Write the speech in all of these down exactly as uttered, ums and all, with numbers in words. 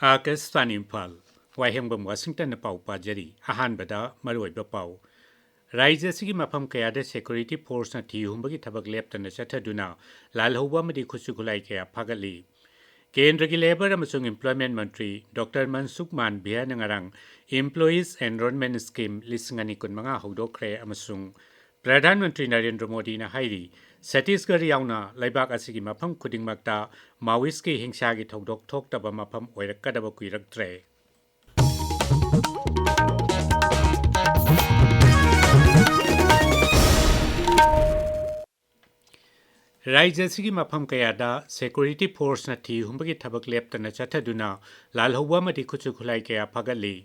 ꯑꯥꯀꯥꯁꯕꯥꯅꯤ ꯏꯝꯐꯥꯜ, ꯋꯥꯍꯦꯡꯕꯝ ꯋꯥꯁꯤꯡꯇꯟꯅ ꯄꯥꯎ ꯄꯥꯖꯔꯤ꯫ ꯑꯍꯥꯟꯕꯗ ꯃꯔꯨꯑꯣꯏꯕ ꯄꯥꯎ꯫ ꯔꯥꯏꯖ꯭ꯌ ꯑꯁꯤꯒꯤ ꯃꯐꯝ ꯀꯌꯥꯗ ꯁꯦꯀ꯭ꯌꯨꯔꯤꯇꯤ ꯐꯣꯔꯁꯅ ꯊꯤ ꯍꯨꯝꯕꯒꯤ ꯊꯕꯛ ꯂꯦꯞꯇꯅ ꯆꯠꯊꯗꯨꯅ ꯂꯥꯜꯍꯧꯕ ꯑꯃꯗꯤ ꯈꯨꯠꯁꯨ ꯈꯨꯠꯂꯥꯏ ꯀꯌꯥ ꯐꯥꯒꯠꯂꯤ꯫ ꯀꯦꯟꯗ꯭ꯔꯒꯤ ꯂꯦꯕꯔ ꯑꯃꯁꯨꯡ ꯏꯝꯄ꯭ꯂꯣꯏꯃꯦꯟ ꯃꯟꯇ꯭ꯔꯤ ꯗꯣꯛꯇꯔ ꯃꯟꯁꯨꯈ ꯃꯥꯟꯚꯤꯌꯥꯅ ꯉꯔꯥꯡ Employees Enrollment Scheme ꯂꯤꯁꯤꯡ ꯑꯅꯤ ꯀꯨꯟꯃꯉꯥ ꯍꯧꯗꯣꯛꯈ꯭ꯔꯦ ꯑꯃꯁꯨꯡ ꯄ꯭ꯔꯙꯥꯟ ꯃꯟꯇ꯭ꯔꯤ ꯅꯔꯦꯟꯗ꯭ꯔ ꯃꯣꯗꯤꯅ ꯍꯥꯏꯔꯤ, ꯁꯠꯇꯤꯁꯒꯔ ꯌꯥꯎꯅ ꯂꯩꯕꯥꯛ ꯑꯁꯤꯒꯤ ꯃꯐꯝ ꯈꯨꯗꯤꯡꯃꯛꯇ ꯃꯥꯑꯣꯏꯁꯀꯤ ꯍꯤꯡꯁꯥꯒꯤ ꯊꯧꯗꯣꯛ ꯊꯣꯛꯇꯕ ꯃꯐꯝ ꯑꯣꯏꯔꯛꯀꯗꯕ ꯀꯨꯏꯔꯛꯇ꯭ꯔꯦ꯫ ꯔꯥꯏꯖ꯭ꯌ ꯑꯁꯤꯒꯤ ꯃꯐꯝ ꯀꯌꯥꯗ ꯁꯦꯀ꯭ꯌꯨꯔꯤꯇꯤ ꯐꯣꯔꯁꯅ ꯊꯤ ꯍꯨꯝꯕꯒꯤ ꯊꯕꯛ ꯂꯦꯞꯇꯅ ꯆꯠꯊꯗꯨꯅ ꯂꯥꯜꯍꯧꯕ ꯑꯃꯗꯤ ꯈꯨꯠꯁꯨ ꯈꯨꯠꯂꯥꯏ ꯀꯌꯥ ꯐꯥꯒꯠꯂꯤ꯫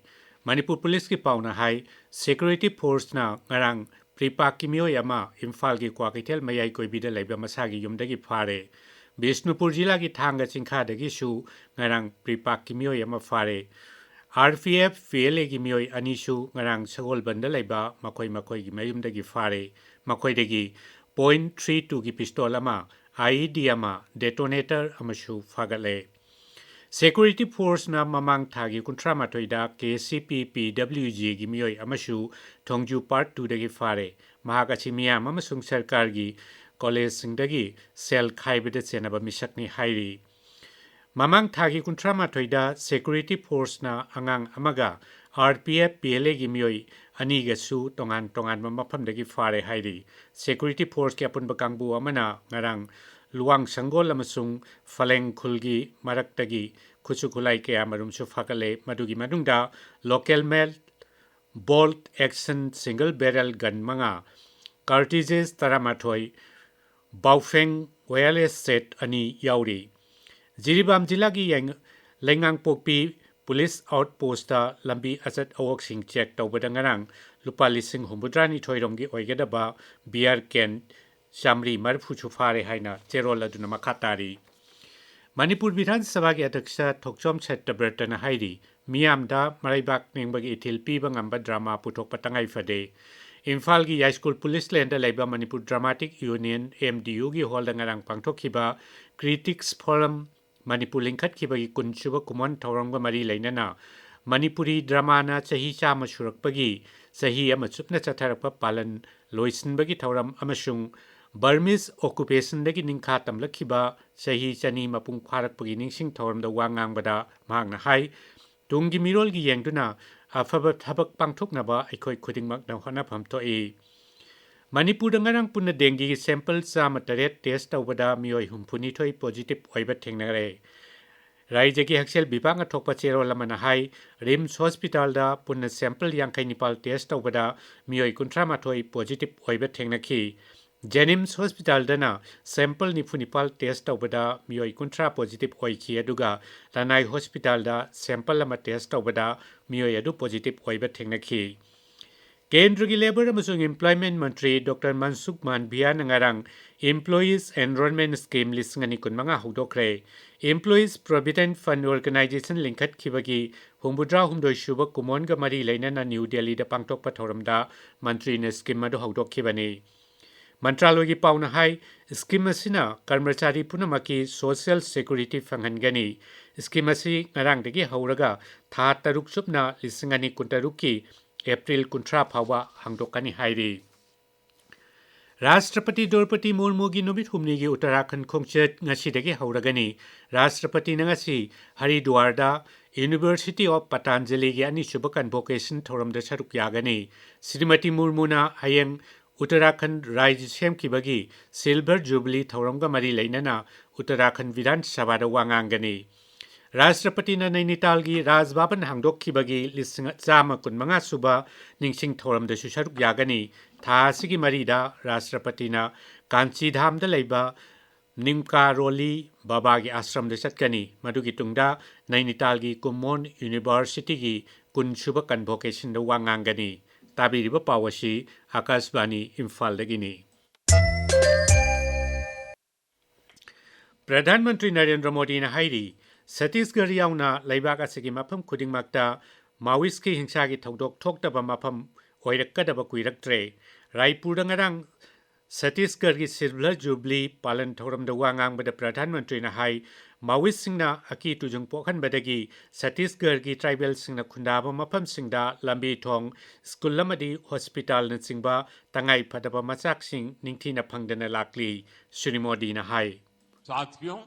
ꯃꯅꯤꯄꯨꯔ ꯄꯨꯂꯤꯁꯀꯤ ꯄꯥꯎꯅ ꯍꯥꯏ, ꯁꯦꯀ꯭ꯌꯨꯔꯤꯇꯤ ꯐꯣꯔꯁꯅ ꯉꯔꯥꯡ ꯄ꯭ꯔꯤꯄꯥꯛꯀꯤ ꯃꯤꯑꯣꯏ ꯑꯃ ꯏꯝꯐꯥꯜꯒꯤ ꯀ꯭ꯋꯥꯀꯩꯊꯦꯜ ꯃꯌꯥꯏ ꯀꯣꯏꯕꯤꯗ ꯂꯩꯕ ꯃꯁꯥꯒꯤ ꯌꯨꯝꯗꯒꯤ ꯐꯥꯔꯦ꯫ ꯕꯤꯁꯅꯨꯄꯨꯔ ꯖꯤꯂꯥꯒꯤ ꯊꯥꯡꯒ ꯆꯤꯡꯈꯥꯗꯒꯤꯁꯨ ꯉꯔꯥꯡ ꯄ꯭ꯔꯤꯄꯥꯛꯀꯤ ꯃꯤꯑꯣꯏ ꯑꯃ ꯐꯥꯔꯦ꯫ RPF PLAꯒꯤ ꯃꯤꯑꯣꯏ ꯑꯅꯤꯁꯨ ꯉꯔꯥꯡ ꯁꯒꯣꯜꯕꯟꯗ ꯂꯩꯕ ꯃꯈꯣꯏ ꯃꯈꯣꯏꯒꯤ ꯃꯌꯨꯝꯗꯒꯤ ꯐꯥꯔꯦ꯫ ꯃꯈꯣꯏꯗꯒꯤ point three twoꯒꯤ ꯄꯤꯁꯇꯣꯜ ꯑꯃ, IED ꯑꯃ, detonator ꯑꯃꯁꯨ ꯐꯥꯒꯠꯂꯦ꯫ ꯁꯦꯀ꯭ꯌꯨꯔꯤꯇꯤ ꯐꯣꯔꯁꯅ ꯃꯃꯥꯡ ꯊꯥꯒꯤ ꯀꯨꯟꯊ꯭ꯔꯥ ꯃꯥꯊꯣꯏꯗ KCP PWGꯒꯤ ꯃꯤꯑꯣꯏ ꯑꯃꯁꯨ ꯊꯣꯡꯖꯨ Part Twoꯗꯒꯤ ꯐꯥꯔꯦ꯫ ꯃꯍꯥꯛ ꯑꯁꯤ ꯃꯤꯌꯥꯝ ꯑꯃꯁꯨꯡ ꯁꯔꯀꯥꯔꯒꯤ ꯀꯣꯂꯦꯖꯁꯤꯡꯗꯒꯤ ꯁꯦꯜ ꯈꯥꯏꯕꯗ ꯆꯦꯟꯅꯕ ꯃꯤꯁꯛꯅꯤ ꯍꯥꯏꯔꯤ꯫ ꯃꯃꯥꯡ ꯊꯥꯒꯤ ꯀꯨꯟꯊ꯭ꯔꯥ ꯃꯥꯊꯣꯏꯗ ꯁꯦꯀ꯭ꯌꯨꯔꯤꯇꯤ ꯐꯣꯔꯁꯅ ꯑꯉꯥꯡ ꯑꯃꯒ RPF PLAꯒꯤ ꯃꯤꯑꯣꯏ ꯑꯅꯤꯒꯁꯨ ꯇꯣꯉꯥꯟ ꯇꯣꯉꯥꯟꯕ ꯃꯐꯝꯗꯒꯤ ꯐꯥꯔꯦ ꯍꯥꯏꯔꯤ꯫ ꯁꯦꯀ꯭ꯌꯨꯔꯤꯇꯤ ꯐꯣꯔꯁꯀꯤ ꯑꯄꯨꯟꯕ ꯀꯥꯡꯕꯨ ꯑꯃꯅ ꯉꯔꯥꯡ ꯂꯨꯋꯥꯡ ꯁꯪꯒꯣꯜ ꯑꯃꯁꯨꯡ ꯐꯂꯦꯡ ꯈꯨꯜꯒꯤ ꯃꯔꯛꯇꯒꯤ ꯈꯨꯠꯁꯨ ꯈꯨꯠꯂꯥꯏ ꯀꯌꯥ ꯃꯔꯨꯝꯁꯨ ꯐꯥꯒꯠꯂꯦ꯫ ꯃꯗꯨꯒꯤ ꯃꯅꯨꯡꯗ local made bolt action single barrel gun ꯃꯉꯥ, cartridges ꯇꯔꯥꯃꯥꯊꯣꯏ, Baofeng wireless set ꯑꯅꯤ ꯌꯥꯎꯔꯤ꯫ ꯖꯤꯔꯤꯕꯥꯝ ꯖꯤꯂꯥꯒꯤ ꯌꯥꯏꯉ-, ꯂꯩꯉꯥꯡꯄꯣꯛꯄꯤ ꯄꯨꯂꯤꯁ ꯑꯥꯎꯠ ꯄꯣꯁꯇ ꯂꯝꯕꯤ ꯑꯆꯠ ꯑꯋꯣꯛꯁꯤꯡ ꯆꯦꯛ ꯇꯧꯕꯗ ꯉꯔꯥꯡ ꯂꯨꯄꯥ ꯂꯤꯁꯤꯡ ꯍꯨꯝꯐꯨꯇꯔꯥꯅꯤꯊꯣꯏ ꯔꯣꯝꯒꯤ ꯑꯣꯏꯒꯗꯕ beer can ꯆꯥꯃꯔꯤ ꯃꯔꯤꯐꯨꯁꯨ ꯐꯥꯔꯦ ꯍꯥꯏꯅ ꯆꯦꯔꯣꯜ ꯑꯗꯨꯅ ꯃꯈꯥ ꯇꯥꯔꯤ꯫ ꯃꯅꯤꯄꯨꯔ ꯕꯤꯙꯥꯟ ꯁꯚꯥꯒꯤ ꯑꯗ꯭ꯌꯛꯁ ꯊꯣꯛꯆꯣꯝ ꯁꯠꯇꯕ꯭ꯔꯇꯅ ꯍꯥꯏꯔꯤ, ꯃꯤꯌꯥꯝꯗ ꯃꯔꯩꯕꯥꯛ ꯅꯤꯡꯕꯒꯤ ꯏꯊꯤꯜ ꯄꯤꯕ ꯉꯝꯕ ꯗ꯭ꯔꯃꯥ ꯄꯨꯊꯣꯛꯄ ꯇꯉꯥꯏ ꯐꯗꯦ꯫ ꯏꯝꯐꯥꯜꯒꯤ ꯌꯥꯏꯁ꯭ꯀꯨꯜ ꯄꯨꯂꯤꯁ ꯂꯦꯟꯗ ꯂꯩꯕ ꯃꯅꯤꯄꯨꯔ ꯗ꯭ꯔꯃꯥꯇꯤꯛ ꯌꯨꯅꯤꯌꯟ, MDUꯒꯤ ꯍꯣꯜꯗ ꯉꯔꯥꯡ ꯄꯥꯡꯊꯣꯛꯈꯤꯕ Critics Forum ꯃꯅꯤꯄꯨꯔ ꯂꯤꯡꯈꯠꯈꯤꯕꯒꯤ ꯀꯨꯟꯁꯨꯕ ꯀꯨꯝꯑꯣꯟ ꯊꯧꯔꯝꯒ ꯃꯔꯤ ꯂꯩꯅꯅ ꯃꯅꯤꯄꯨꯔꯤ ꯗ꯭ꯔꯃꯥꯅ ꯆꯍꯤ ꯆꯥꯝꯃ ꯁꯨꯔꯛꯄꯒꯤ, ꯆꯍꯤ ꯑꯃ ꯆꯨꯞꯅ ꯆꯠꯊꯔꯛꯄ ꯄꯥꯂꯟ ꯂꯣꯏꯁꯤꯟꯕꯒꯤ ꯊꯧꯔꯝ ꯑꯃꯁꯨꯡ ꯕꯔꯃꯤꯁ ꯑꯣꯀꯨꯄꯦꯁꯟꯗꯒꯤ ꯅꯤꯡꯈꯥ ꯇꯝꯂꯛꯈꯤꯕ ꯆꯍꯤ ꯆꯅꯤ ꯃꯄꯨꯡ ꯐꯥꯔꯛꯄꯒꯤ ꯅꯤꯡꯁꯤꯡ ꯊꯧꯔꯝꯗ ꯋꯥ ꯉꯥꯡꯕꯗ ꯃꯍꯥꯛꯅ ꯍꯥꯏ, ꯇꯨꯡꯒꯤ ꯃꯤꯔꯣꯜꯒꯤ ꯌꯦꯡꯗꯨꯅ ꯑꯐꯕ ꯊꯕꯛ ꯄꯥꯡꯊꯣꯛꯅꯕ ꯑꯩꯈꯣꯏ ꯈꯨꯗꯤꯡꯃꯛꯅ ꯍꯣꯠꯅꯐꯝ ꯊꯣꯛꯏ꯫ ꯃꯅꯤꯄꯨꯔꯗ ꯉꯔꯥꯡ ꯄꯨꯟꯅ ꯗꯦꯡꯒꯤꯒꯤ ꯁꯦꯝꯄꯜ ꯆꯥꯝꯃ ꯇꯔꯦꯠ ꯇꯦꯁ ꯇꯧꯕꯗ ꯃꯤꯑꯣꯏ ꯍꯨꯝꯐꯨꯅꯤꯊꯣꯏ ꯄꯣꯖꯤꯇꯤꯚ ꯑꯣꯏꯕ ꯊꯦꯡꯅꯔꯦ꯫ ꯔꯥꯏꯖꯒꯤ ꯍꯛꯁꯦꯜ ꯕꯤꯚꯥꯒꯅ ꯊꯣꯛꯄ ꯆꯦꯔꯣꯜ ꯑꯃꯅ ꯍꯥꯏ, ꯔꯤꯝꯁ ꯍꯣꯁꯄꯤꯇꯥꯜꯗ ꯄꯨꯟꯅ ꯁꯦꯝꯄꯜ ꯌꯥꯡꯈꯩ ꯅꯤꯄꯥꯜ ꯇꯦꯁ ꯇꯧꯕꯗ ꯃꯤꯑꯣꯏ ꯀꯨꯟꯊ꯭ꯔꯥ ꯃꯥꯊꯣꯏ ꯄꯣꯖꯤꯇꯤꯚ ꯑꯣꯏꯕ ꯊꯦꯡꯅꯈꯤ꯫ ꯖꯦꯅꯤꯝꯁ ꯍꯣꯁꯄꯤꯇꯥꯜꯗꯅ ꯁꯦꯝꯄꯜ ꯅꯤꯐꯨ ꯅꯤꯄꯥꯜ ꯇꯦꯁ ꯇꯧꯕꯗ ꯃꯤꯑꯣꯏ ꯀꯨꯟꯊ꯭ꯔꯥ ꯄꯣꯖꯤꯇꯤꯚ ꯑꯣꯏꯈꯤ, ꯑꯗꯨꯒ ꯂꯅꯥꯏ ꯍꯣꯁꯄꯤꯇꯥꯜꯗ ꯁꯦꯝꯄꯜ ꯑꯃ ꯇꯦꯁ ꯇꯧꯕꯗ ꯃꯤꯑꯣꯏ ꯑꯗꯨ ꯄꯣꯖꯤꯇꯤꯚ ꯑꯣꯏꯕ ꯊꯦꯡꯅꯈꯤ꯫ ꯀꯦꯟꯗ꯭ꯔꯒꯤ ꯂꯦꯕꯔ ꯑꯃꯁꯨꯡ ꯑꯦꯝꯄ꯭ꯂꯣꯏꯃꯦꯟ ꯃꯟꯇ꯭ꯔꯤ ꯗꯣꯛꯇꯔ ꯃꯟꯁꯨꯈ ꯃꯥꯟꯚꯤꯌꯥꯅ ꯉꯔꯥꯡ Employees Enrollment Scheme ꯂꯤꯁꯤꯡ ꯑꯅꯤ ꯀꯨꯟꯃꯉꯥ ꯍꯧꯗꯣꯛꯈ꯭ꯔꯦ꯫ Employees Provident Fund Organization ꯂꯤꯡꯈꯠꯈꯤꯕꯒꯤ ꯍꯨꯝꯐꯨꯇꯔꯥ ꯍꯨꯝꯗꯣꯏ ꯁꯨꯕ ꯀꯨꯝꯑꯣꯟꯒ ꯃꯔꯤ ꯂꯩꯅꯅ ꯅ꯭ꯌꯨ ꯗꯦꯜꯂꯤꯗ ꯄꯥꯡꯊꯣꯛꯄ ꯊꯧꯔꯝꯗ ꯃꯟꯇ꯭ꯔꯤꯅ ꯁ꯭ꯀꯤꯝ ꯑꯗꯨ ꯍꯧꯗꯣꯛꯈꯤꯕꯅꯤ꯫ ꯃꯟꯇ꯭ꯔꯥꯂꯣꯏꯒꯤ ꯄꯥꯎꯅ ꯍꯥꯏ, ꯁ꯭ꯀꯤꯝ ꯑꯁꯤꯅ ꯀꯔꯃꯆꯥꯔꯤ ꯄꯨꯝꯅꯃꯛꯀꯤ ꯁꯣꯁꯤꯌꯦꯜ ꯁꯦꯀ꯭ꯌꯨꯔꯤꯇꯤ ꯐꯪꯍꯟꯒꯅꯤ꯫ ꯁ꯭ꯀꯤꯝ ꯑꯁꯤ ꯉꯔꯥꯡꯗꯒꯤ ꯍꯧꯔꯒ ꯊꯥ ꯇꯔꯨꯛ ꯆꯨꯞꯅ ꯂꯤꯁꯤꯡ ꯑꯅꯤ ꯀꯨꯟꯇꯔꯨꯛꯀꯤ ꯑꯦꯄ꯭ꯔꯤꯜ ꯀꯨꯟꯊ꯭ꯔꯥ ꯐꯥꯎꯕ ꯍꯥꯡꯗꯣꯛꯀꯅꯤ ꯍꯥꯏꯔꯤ꯫ ꯔꯥꯁꯇ꯭ꯔꯄꯇꯤ ꯗ꯭ꯔꯧꯄꯗꯤ ꯃꯨꯔꯃꯨꯒꯤ ꯅꯨꯃꯤꯠ ꯍꯨꯝꯅꯤꯒꯤ ꯎꯠꯇꯔꯥꯈꯟꯗ ꯈꯣꯡꯆꯠ ꯉꯁꯤꯗꯒꯤ ꯍꯧꯔꯒꯅꯤ꯫ ꯔꯥꯁꯇ꯭ꯔꯄꯇꯤꯅ ꯉꯁꯤ ꯍꯔꯤꯗ꯭ꯋꯥꯔꯗ University of Patanjaliꯒꯤ ꯑꯅꯤꯁꯨꯕ ꯀꯟꯚꯣꯀꯦꯁꯟ ꯊꯧꯔꯝꯗ ꯁꯔꯨꯛ ꯌꯥꯒꯅꯤ꯫ ꯁ꯭ꯔꯤꯃꯇꯤ ꯃꯨꯔꯃꯨꯅ ꯍꯌꯦꯡ ꯎꯠꯇꯔꯥꯈꯟꯗ ꯔꯥꯏꯖ꯭ꯌ ꯁꯦꯝꯈꯤꯕꯒꯤ ꯁꯤꯜꯚꯔ ꯖꯨꯕꯤꯂꯤ ꯊꯧꯔꯝꯒ ꯃꯔꯤ ꯂꯩꯅꯅ ꯎꯠꯇꯔꯥꯈꯟꯗ ꯕꯤꯙꯥꯟ ꯁꯚꯥꯗ ꯋꯥ ꯉꯥꯡꯒꯅꯤ꯫ ꯔꯥꯁꯇ꯭ꯔꯄꯇꯤꯅ ꯅꯩꯅꯤꯇꯥꯜꯒꯤ ꯔꯥꯖ ꯚꯕꯟ ꯍꯥꯡꯗꯣꯛꯈꯤꯕꯒꯤ ꯂꯤꯁꯤꯡ ꯆꯥꯝꯃ ꯀꯨꯟꯃꯉꯥ ꯁꯨꯕ ꯅꯤꯡꯁꯤꯡ ꯊꯧꯔꯝꯗꯁꯨ ꯁꯔꯨꯛ ꯌꯥꯒꯅꯤ꯫ ꯊꯥ ꯑꯁꯤꯒꯤ ꯃꯔꯤꯗ ꯔꯥꯁꯇ꯭ꯔꯄꯇꯤꯅ ꯀꯥꯟꯆꯤꯙꯥꯝꯗ ꯂꯩꯕ ꯅꯤꯝꯀꯥꯔꯣꯂꯤ ꯕꯕꯥꯒꯤ ꯑꯥꯁ꯭ꯔꯝꯗ ꯆꯠꯀꯅꯤ꯫ ꯃꯗꯨꯒꯤ ꯇꯨꯡꯗ ꯅꯩꯅꯤꯇꯥꯜꯒꯤ ꯀꯨꯝꯑꯣꯟ ꯌꯨꯅꯤꯚꯔꯁꯤꯇꯤꯒꯤ ꯀꯨꯟꯁꯨꯕ ꯀꯟꯚꯣꯀꯦꯁꯟꯗ ꯋꯥ ꯉꯥꯡꯒꯅꯤ꯫ ꯇꯥꯕꯤꯔꯤꯕ ꯄꯥꯎ ꯑꯁꯤ ꯑꯥꯀꯥꯁꯕꯥꯅꯤ ꯏꯝꯐꯥꯜꯗꯒꯤꯅꯤ꯫ ꯄ꯭ꯔꯙꯥꯟ ꯃꯟꯇ꯭ꯔꯤ ꯅꯔꯦꯟꯗ꯭ꯔ ꯃꯣꯗꯤꯅ ꯍꯥꯏꯔꯤ, ꯁꯠꯇꯤꯁꯒꯔ ꯌꯥꯎꯅ ꯂꯩꯕꯥꯛ ꯑꯁꯤꯒꯤ ꯃꯐꯝ ꯈꯨꯗꯤꯡꯃꯛꯇ ꯃꯥꯋꯤꯁꯀꯤ ꯍꯤꯡꯁꯥꯒꯤ ꯊꯧꯗꯣꯛ ꯊꯣꯛꯇꯕ ꯃꯐꯝ ꯑꯣꯏꯔꯛꯀꯗꯕ ꯀꯨꯏꯔꯛꯇ꯭ꯔꯦ꯫ ꯔꯥꯏꯄꯨꯔꯗ ꯉꯔꯥꯡ ꯁꯠꯇꯤꯁꯒꯔꯒꯤ ꯁꯤꯜꯚꯔ ꯖꯨꯕꯤꯂꯤ ꯄꯥꯂꯟ ꯊꯧꯔꯝꯗ ꯋꯥ ꯉꯥꯡꯕꯗ ꯄ꯭ꯔꯙꯥꯟ ꯃꯟꯇ꯭ꯔꯤꯅ ꯍꯥꯏ, ꯃꯥꯋꯤꯁꯁꯤꯡꯅ ꯑꯀꯤ ꯇꯨꯖꯨꯡ ꯄꯣꯛꯍꯟꯕꯗꯒꯤ ꯁꯠꯇꯤꯁꯒꯔꯒꯤ ꯇ꯭ꯔꯥꯏꯕꯦꯜꯁꯤꯡꯅ ꯈꯨꯟꯗꯥꯕ ꯃꯐꯝꯁꯤꯡꯗ ꯂꯝꯕꯤ ꯊꯣꯡ, ꯁ꯭ꯀꯨꯜ ꯑꯃꯗꯤ ꯍꯣꯁꯄꯤꯇꯥꯜꯅꯆꯤꯡꯕ ꯇꯉꯥꯏ ꯐꯗꯕ ꯃꯆꯥꯛꯁꯤꯡ ꯅꯤꯡꯊꯤꯅ ꯐꯪꯗꯅ ꯂꯥꯛꯂꯤ꯫ ꯁ꯭ꯔꯤ ꯃꯣꯗꯤꯅ ꯍꯥꯏ꯫ साथियों,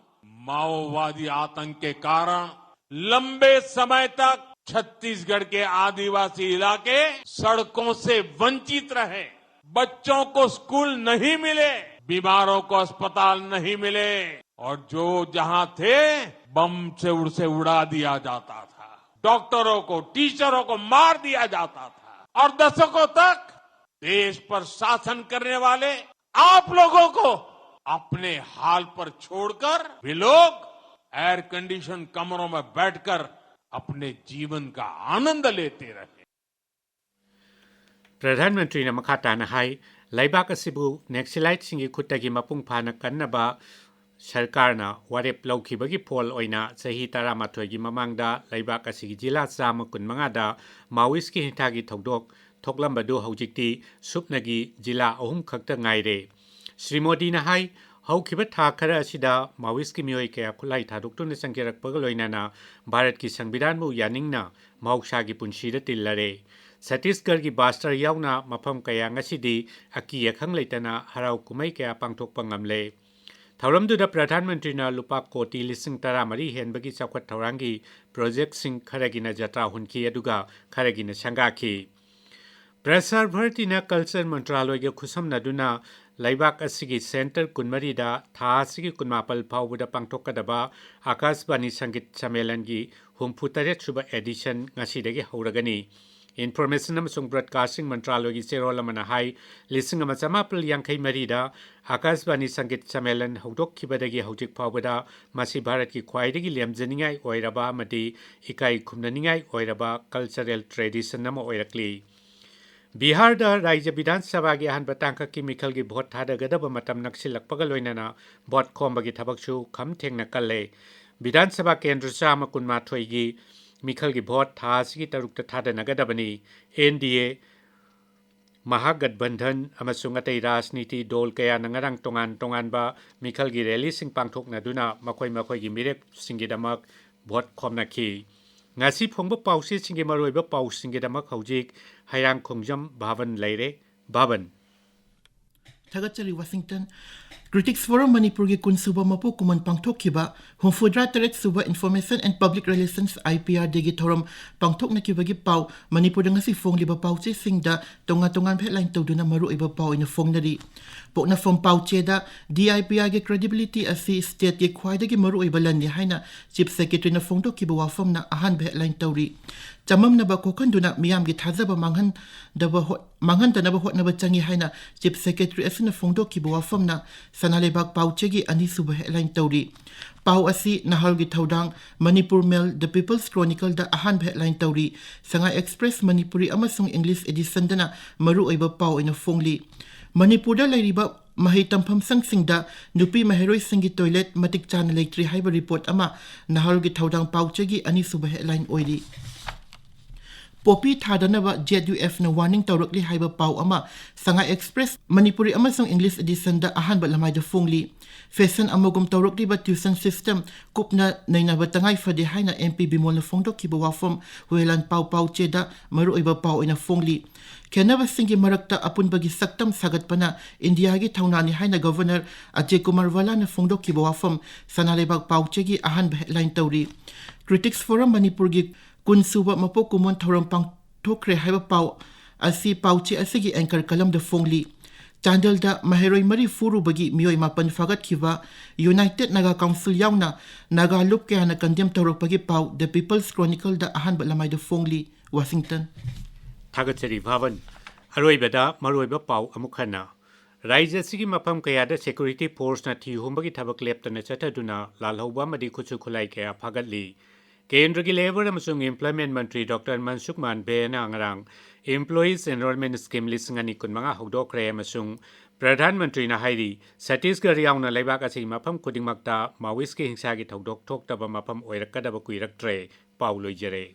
माओवादी आतंक के कारण लंबे समय तक छत्तीसगढ़ के आदिवासी इलाके सड़कों से वंचित रहे। बच्चों को स्कूल नहीं मिले, बीमारों को अस्पताल नहीं मिले, और जो जहां थे, बम से उड़ से उड़ा दिया जाता था। डॉक्टरों को, टीचरों को मार दिया जाता था, और दशकों तक देश पर शासन करने वाले आप लोगों को अपने हाल पर छोड़कर वे लोग एयर कंडीशन कमरों में बैठकर अपने जीवन का आनंद लेते रहे। ꯄ꯭ꯔꯙꯥꯟ ꯃꯟꯇ꯭ꯔꯤꯅ ꯃꯈꯥ ꯇꯥꯅ ꯍꯥꯏ, ꯂꯩꯕꯥꯛ ꯑꯁꯤꯕꯨ ꯅꯦꯛꯁꯂꯥꯏꯠꯁꯤꯡꯒꯤ ꯈꯨꯠꯇꯒꯤ ꯃꯄꯨꯡ ꯐꯥꯅ ꯀꯟꯅꯕ ꯁꯔꯀꯥꯔꯅ ꯋꯥꯔꯦꯞ ꯂꯧꯈꯤꯕꯒꯤ ꯐꯣꯜ ꯑꯣꯏꯅ ꯆꯍꯤ ꯇꯔꯥꯃꯥꯊꯣꯏꯒꯤ ꯃꯃꯥꯡꯗ ꯂꯩꯕꯥꯛ ꯑꯁꯤꯒꯤ ꯖꯤꯂꯥ ꯆꯥꯝꯃ ꯀꯨꯟꯃꯉꯥꯗ ꯃꯥꯋꯤꯁꯀꯤ ꯍꯤꯡꯁꯥꯒꯤ ꯊꯧꯗꯣꯛ ꯊꯣꯛꯂꯝꯕꯗꯨ ꯍꯧꯖꯤꯛꯇꯤ ꯁꯨꯞꯅꯒꯤ ꯖꯤꯂꯥ ꯑꯍꯨꯝ ꯈꯛꯇ ꯉꯥꯏꯔꯦ꯫ ꯁ꯭ꯔꯤ ꯃꯣꯗꯤꯅ ꯍꯥꯏ, ꯍꯧꯈꯤꯕ ꯊꯥ ꯈꯔ ꯑꯁꯤꯗ ꯃꯥꯋꯤꯁꯀꯤ ꯃꯤꯑꯣꯏ ꯀꯌꯥ ꯈꯨꯠꯂꯥꯏ ꯊꯥꯗꯣꯛꯇꯨꯅ ꯆꯪꯁꯤꯜꯂꯛꯄꯒ ꯂꯣꯏꯅꯅ ꯚꯥꯔꯠꯀꯤ ꯁꯪꯕꯤꯙꯥꯟꯕꯨ ꯌꯥꯅꯤꯡꯅ ꯃꯍꯧꯁꯥꯒꯤ ꯄꯨꯟꯁꯤꯗ ꯇꯤꯜꯂꯔꯦ꯫ ꯁꯠꯇꯤꯁꯒꯔꯒꯤ ꯕꯥꯁꯇꯔ ꯌꯥꯎꯅ ꯃꯐꯝ ꯀꯌꯥ ꯉꯁꯤꯗꯤ ꯑꯀꯤ ꯑꯈꯪ ꯂꯩꯇꯅ ꯍꯔꯥꯎ ꯀꯨꯝꯍꯩ ꯀꯌꯥ ꯄꯥꯡꯊꯣꯛꯄ ꯉꯝꯂꯦ꯫ ꯊꯧꯔꯝꯗꯨꯗ ꯄ꯭ꯔꯙꯥꯟ ꯃꯟꯇ꯭ꯔꯤꯅ ꯂꯨꯄꯥ ꯀꯣꯇꯤ ꯂꯤꯁꯤꯡ ꯇꯔꯥꯃꯔꯤ ꯍꯦꯟꯕꯒꯤ ꯆꯥꯎꯈꯠ ꯊꯧꯔꯥꯡꯒꯤ ꯄ꯭ꯔꯣꯖꯦꯛꯁꯤꯡ ꯈꯔꯒꯤꯅ ꯖꯇ꯭ꯔꯥ ꯍꯨꯟꯈꯤ, ꯑꯗꯨꯒ ꯈꯔꯒꯤꯅ ꯁꯪꯒꯥꯈꯤ꯫ ꯄ꯭ꯔꯁꯥꯔ ꯚꯥꯔꯇꯤꯅ ꯀꯜꯆꯔ ꯃꯟꯇ꯭ꯔꯥꯂꯣꯏꯒ ꯈꯨꯠꯁꯝꯅꯗꯨꯅ ꯂꯩꯕꯥꯛ ꯑꯁꯤꯒꯤ ꯁꯦꯟꯇꯔ ꯀꯨꯟꯃꯔꯤꯗ ꯊꯥ ꯑꯁꯤꯒꯤ ꯀꯨꯟꯃꯥꯄꯜ ꯐꯥꯎꯕꯗ ꯄꯥꯡꯊꯣꯛꯀꯗꯕ ꯑꯥꯀꯥꯁꯕꯥꯅꯤ ꯁꯪꯒꯤꯠ ꯁꯝꯃꯦꯂꯟꯒꯤ ꯍꯨꯝꯐꯨꯇꯔꯦꯠ ꯁꯨꯕ ꯑꯦꯗꯤꯁꯟ ꯉꯁꯤꯗꯒꯤ ꯍꯧꯔꯒꯅꯤ꯫ ꯏꯟꯐꯣꯔꯃꯦꯁꯟ ꯑꯃꯁꯨꯡ ꯕ꯭ꯔꯣꯗꯀꯥꯁꯇꯤꯡ ꯃꯟꯇ꯭ꯔꯥꯂꯣꯏꯒꯤ ꯆꯦꯔꯣꯜ ꯑꯃꯅ ꯍꯥꯏ, ꯂꯤꯁꯤꯡ ꯑꯃ ꯆꯃꯥꯄꯜ ꯌꯥꯡꯈꯩ ꯃꯔꯤꯗ ꯑꯥꯀꯥꯁꯕꯥꯅꯤ ꯁꯪꯒꯤꯠ ꯁꯝꯃꯦꯂꯟ ꯍꯧꯗꯣꯛꯈꯤꯕꯗꯒꯤ ꯍꯧꯖꯤꯛ ꯐꯥꯎꯕꯗ ꯃꯁꯤ ꯚꯥꯔꯠꯀꯤ ꯈ꯭ꯋꯥꯏꯗꯒꯤ ꯂꯦꯝꯖꯅꯤꯡꯉꯥꯏ ꯑꯣꯏꯔꯕ ꯑꯃꯗꯤ ꯏꯀꯥꯏ ꯈꯨꯝꯅꯅꯤꯡꯉꯥꯏ ꯑꯣꯏꯔꯕ ꯀꯜꯆꯔꯦꯜ ꯇ꯭ꯔꯦꯗꯤꯁꯟ ꯑꯃ ꯑꯣꯏꯔꯛꯂꯤ꯫ ꯕꯤꯍꯥꯔꯗ ꯔꯥꯖ꯭ꯌ ꯕꯤꯙꯥꯟ ꯁꯚꯥꯒꯤ ꯑꯍꯥꯟꯕ ꯇꯥꯡꯀꯛꯀꯤ ꯃꯤꯈꯜꯒꯤ ꯚꯣꯠ ꯊꯥꯗꯒꯗꯕ ꯃꯇꯝ ꯅꯛꯁꯤꯜꯂꯛꯄꯒ ꯂꯣꯏꯅꯅ ꯚꯣꯠ ꯈꯣꯝꯕꯒꯤ ꯊꯕꯛꯁꯨ ꯈꯝ ꯊꯦꯡꯅ ꯀꯜꯂꯦ꯫ ꯕꯤꯙꯥꯟ ꯁꯚꯥ ꯀꯦꯟꯗ꯭ꯔ ꯆꯥꯝꯃ ꯀꯨꯟꯃꯥꯊꯣꯏꯒꯤ ꯃꯤꯈꯜꯒꯤ ꯚꯣꯠ ꯊꯥ ꯑꯁꯤꯒꯤ ꯇꯔꯨꯛꯇ ꯊꯥꯗꯅꯒꯗꯕꯅꯤ꯫ ꯑꯦꯟ ꯗꯤ ꯑꯦ ꯃꯍꯥꯒꯠꯕꯟꯙꯟ ꯑꯃꯁꯨꯡ ꯑꯇꯩ ꯔꯥꯖꯅꯤꯇꯤ ꯗꯣꯜ ꯀꯌꯥꯅ ꯉꯔꯥꯡ ꯇꯣꯉꯥꯟ ꯇꯣꯉꯥꯟꯕ ꯃꯤꯈꯜꯒꯤ ꯔꯦꯂꯤꯁꯤꯡ ꯄꯥꯡꯊꯣꯛꯅꯗꯨꯅ ꯃꯈꯣꯏ ꯃꯈꯣꯏꯒꯤ ꯃꯤꯔꯦꯞꯁꯤꯡꯒꯤꯗꯃꯛ ꯚꯣꯠ ꯈꯣꯝꯅꯈꯤ꯫ ꯉꯁꯤ ꯐꯣꯡꯕ ꯄꯥꯎꯆꯦꯁꯤꯡꯒꯤ ꯃꯔꯨꯑꯣꯏꯕ ꯄꯥꯎꯁꯤꯡꯒꯤꯗꯃꯛ ꯍꯧꯖꯤꯛ ꯍꯩꯔꯥꯡꯈꯣꯡꯖꯝ ꯚꯥꯕꯟ ꯂꯩꯔꯦ꯫ ꯚꯥꯕꯟ꯫ ꯊꯥꯒꯠꯆꯔꯤ, ꯋꯥꯁꯤꯡꯇꯟ꯫ Critics Forum ꯃꯅꯤꯄꯨꯔꯒꯤ ꯀꯨꯟ ꯁꯨꯕ ꯃꯄꯣꯛ ꯀꯨꯝꯑꯣꯟ ꯄꯥꯡꯊꯣꯛꯈꯤꯕ ꯍꯨꯝꯐꯨꯇꯔꯥ ꯇꯔꯦꯠ ꯁꯨꯕ Information and Public Relations, I P R Day ꯒꯤ ꯊꯧꯔꯝ ꯄꯥꯡꯊꯣꯛꯅꯈꯤꯕꯒꯤ ꯄꯥꯎ ꯃꯅꯤꯄꯨꯔꯗ ꯉꯁꯤ ꯐꯣꯡꯂꯤꯕ ꯄꯥꯎꯆꯦꯁꯤꯡꯗ ꯇꯣꯉꯥꯟ ꯇꯣꯉꯥꯟꯕ headline ꯇꯧꯗꯨꯅ ꯃꯔꯨꯑꯣꯏꯕ ꯄꯥꯎ ꯑꯣꯏꯅ ꯐꯣꯡꯅꯔꯤ꯫ ꯄꯣꯛꯅꯐꯝ ꯄꯥꯎꯆꯦꯗ D I P R ꯒꯤ credibility ꯑꯁꯤ state ꯀꯤ ꯈ꯭ꯋꯥꯏꯗꯒꯤ ꯃꯔꯨꯑꯣꯏꯕ ꯂꯟꯅꯤ ꯍꯥꯏꯅ Chief Secretary ꯅ ꯐꯣꯡꯗꯣꯛꯈꯤꯕ ꯋꯥꯐꯝꯅ ꯑꯍꯥꯟꯕ headline ꯇꯧꯔꯤ꯫ ꯆꯃꯝꯅꯕ ꯀꯣꯛꯍꯟꯗꯨꯅ ꯃꯤꯌꯥꯝꯒꯤ ꯊꯥꯖꯕ ꯃꯥꯡꯍꯟꯗꯕ ꯍꯣ-, ꯃꯥꯡꯍꯟꯗꯅꯕ ꯍꯣꯠꯅꯕ ꯆꯪꯏ ꯍꯥꯏꯅ Chief Secretary ꯑꯁꯤꯅ ꯐꯣꯡꯗꯣꯛꯈꯤꯕ ꯋꯥꯐꯝꯅ ꯁꯅꯥ ꯂꯩꯕꯥꯛ ꯄꯥꯎꯆꯦꯒꯤ ꯑꯅꯤꯁꯨꯕ headline ꯇꯧꯔꯤ꯫ ꯄꯥꯎ ꯑꯁꯤ ꯅꯍꯥꯔꯣꯜꯒꯤ ꯊꯧꯗꯥꯡ, ꯃꯅꯤꯄꯨꯔ ꯃꯦꯜ, The People's Chronicle ꯗ ꯑꯍꯥꯟꯕ headline ꯇꯧꯔꯤ꯫ ꯁꯉꯥꯏ ꯑꯦꯛꯁꯄ꯭ꯔꯦꯁ ꯃꯅꯤꯄꯨꯔꯤ ꯑꯃꯁꯨꯡ English edition ꯗꯅ ꯃꯔꯨꯑꯣꯏꯕ ꯄꯥꯎ ꯑꯣꯏꯅ ꯐꯣꯡꯂꯤ꯫ ꯃꯅꯤꯄꯨꯔꯗ ꯂꯩꯔꯤꯕ ꯃꯍꯩ ꯇꯝꯐꯝ ꯁꯪꯁꯤꯡꯗ ꯅꯨꯄꯤ ꯃꯍꯩꯔꯣꯏꯁꯤꯡꯒꯤ toilet ꯃꯇꯤꯛ ꯆꯥꯅ ꯂꯩꯇ꯭ꯔꯤ ꯍꯥꯏꯕ report ꯑꯃ ꯅꯍꯥꯔꯣꯜꯒꯤ ꯊꯧꯗꯥꯡ ꯄꯥꯎꯆꯦꯒꯤ ꯑꯅꯤꯁꯨꯕ headline ꯑꯣꯏꯔꯤ꯫ ꯄꯣꯄꯤ ꯊꯥꯗꯅꯕ Z U F ꯅ warning ꯇꯧꯔꯛꯂꯤ ꯍꯥꯏꯕ ꯄꯥꯎ ꯑꯃ ꯁꯉꯥꯏ ꯑꯦꯛꯁꯄ꯭ꯔꯦꯁ ꯃꯅꯤꯄꯨꯔꯤ ꯑꯃꯁꯨꯡ English edition ꯗ ꯑꯍꯥꯟꯕ ꯂꯃꯥꯏꯗ ꯐꯣꯡꯂꯤ꯫ Fashion ꯑꯃꯒꯨꯝ ꯇꯧꯔꯛꯂꯤꯕ tuition system ꯀꯨꯞꯅ ꯅꯩꯅꯕ ꯇꯉꯥꯏ ꯐꯗꯦ ꯍꯥꯏꯅ M P ꯕꯤꯃꯣꯜꯅ ꯐꯣꯡꯗꯣꯛꯈꯤꯕ ꯋꯥꯐꯝ ꯍꯨꯌꯦꯂꯥꯟ ꯄꯥꯎ ꯄꯥꯎꯆꯦꯗ ꯃꯔꯨꯑꯣꯏꯕ ꯄꯥꯎ ꯑꯣꯏꯅ ꯐꯣꯡꯂꯤ꯫ ꯈꯦꯟꯅꯕꯁꯤꯡꯒꯤ ꯃꯔꯛꯇ ꯑꯄꯨꯟꯕꯒꯤ ꯁꯛꯇꯝ ꯁꯥꯒꯠꯄꯅ ꯏꯟꯗꯤꯌꯥꯒꯤ ꯊꯧꯅꯥꯅꯤ ꯍꯥꯏꯅ ꯒꯚꯔꯅꯔ ꯑꯖꯌ ꯀꯨꯃꯥꯔ ꯚꯥꯂꯥꯅ ꯐꯣꯡꯗꯣꯛꯈꯤꯕ ꯋꯥꯐꯝ ꯁꯅꯥ ꯂꯩꯕꯥꯛ ꯄꯥꯎꯆꯦꯒꯤ ꯑꯍꯥꯟꯕ headline ꯇꯧꯔꯤ꯫ Critics Forum ꯃꯅꯤꯄꯨꯔꯒꯤ ꯀꯨꯟ ꯁꯨꯕ ꯃꯄꯣꯛ ꯀꯨꯝꯑꯣꯟ ꯊꯧꯔꯝ ꯄꯥꯡꯊꯣꯛꯈ꯭ꯔꯦ ꯍꯥꯏꯕ ꯄꯥꯎ ꯑꯁꯤ ꯄꯥꯎꯆꯦ ꯑꯁꯤꯒꯤ anchor column ꯗ ꯐꯣꯡꯂꯤ꯫ ꯆꯥꯟꯗꯦꯜꯗ ꯃꯍꯩꯔꯣꯏ ꯃꯔꯤ ꯐꯨꯔꯨꯕꯒꯤ ꯃꯤꯑꯣꯏ ꯃꯥꯄꯟ ꯐꯥꯒꯠꯈꯤꯕ United Naga Council ꯌꯥꯎꯅ ꯅꯥꯒꯥ ꯂꯨꯞ ꯀꯌꯥꯅ condemn ꯇꯧꯔꯛꯄꯒꯤ ꯄꯥꯎ The People's Chronicle ꯗ ꯑꯍꯥꯟꯕ ꯂꯃꯥꯏꯗ ꯐꯣꯡꯂꯤ꯫ ꯋꯥꯁꯤꯡꯇꯟ꯫ ꯊꯥꯒꯠꯆꯔꯤ ꯚꯥꯕꯟ꯫ ꯑꯔꯣꯏꯕꯗ ꯃꯔꯨꯑꯣꯏꯕ ꯄꯥꯎ ꯑꯃꯨꯛ ꯍꯟꯅ꯫ ꯔꯥꯖ꯭ꯌ ꯑꯁꯤꯒꯤ ꯃꯐꯝ ꯀꯌꯥꯗ security force ꯅ ꯊꯤ ꯍꯨꯝꯕꯒꯤ ꯊꯕꯛ ꯂꯦꯞꯇꯅ ꯆꯠꯊꯗꯨꯅ ꯂꯥꯜꯍꯧꯕ ꯑꯃꯗꯤ ꯈꯨꯠꯁꯨ ꯈꯨꯠꯂꯥꯏ ꯀꯌꯥ ꯐꯥꯒꯠꯂꯤ꯫ ꯀꯦꯟꯗ꯭ꯔꯒꯤ Labour ꯑꯃꯁꯨꯡ Employment ꯃꯟꯇ꯭ꯔꯤ ꯗꯣꯛꯇꯔ ꯃꯟꯁꯨꯈ ꯃꯥꯟꯗꯚ꯭ꯌꯅ ꯉꯔꯥꯡ Employees Enrollment Scheme ꯂꯤꯁꯤꯡ ꯑꯅꯤ ꯀꯨꯟꯃꯉꯥ ꯍꯧꯗꯣꯛꯈ꯭ꯔꯦ ꯑꯃꯁꯨꯡ ꯄ꯭ꯔꯙꯥꯟ ꯃꯟꯇ꯭ꯔꯤꯅ ꯍꯥꯏꯔꯤ, ꯆꯇꯤꯁꯒꯔ ꯌꯥꯎꯅ ꯂꯩꯕꯥꯛ ꯑꯁꯤꯒꯤ ꯃꯐꯝ ꯈꯨꯗꯤꯡꯃꯛꯇ Maoist ꯀꯤ ꯍꯤꯡꯁꯥꯒꯤ ꯊꯧꯗꯣꯛ ꯊꯣꯛꯇꯕ ꯃꯐꯝ ꯑꯣꯏꯔꯛꯀꯗꯕ ꯀꯨꯏꯔꯛꯇ꯭ꯔꯦ꯫ ꯄꯥꯎ ꯂꯣꯏꯖꯔꯦ꯫